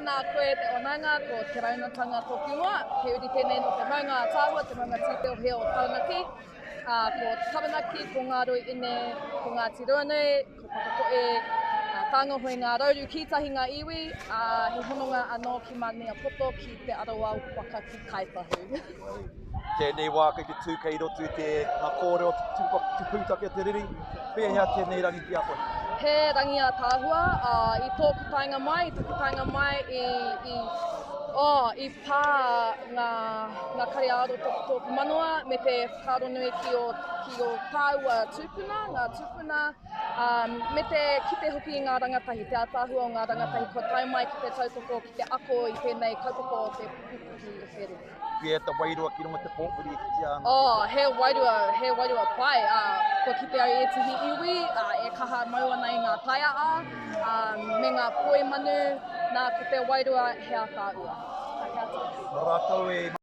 Tēnā koe te wānanga, ko Te Raunatanga tōku ingoa. He uri tēnei nō te maunga Ātaahua, te maunga tīteohe o Taranaki. Ā, ko Taranaki, ko Ngāruaine, ko Ngāti Ruanui, ko Pakakoe, ā, Tāngahoe ngā rauru kītahi ngā iwi, ā, he hononga anō ki Maniapoto, ki Te Arawa waka ki Kāi Tahu. Tēnei wā kei te tū kei roto i te ngā kōrero te te pūtake o te riri. Pēhea tēnei rangi ki a koe? He rangi ātaahua, ā, i tōku taenga mai, i taku taenga mai i, i, oh, i pā ngā, ngā kare ā-roto ki tōku manawa me te whakaaro nui ki ō, ki ō tāua tūpuna, ngā tūpuna, ā, me te kite hoki i ngā rangatahi, te ātaahua o ngā rangatahi kua tae mai ki te tautoko, ki te ako i tēnei kaupapa o te pupuhi i te riri. Pēhea te wairua ki runga te pōwhiri e kitea ana? Oh, he wairua, he wairua pai. Uh, kua kite au i ētahi iwi uh, e kaha mau ana i ngā taiaa uh, me ngā poi manu. Nā, ko te wairua he ātaahua. Nō rātou e...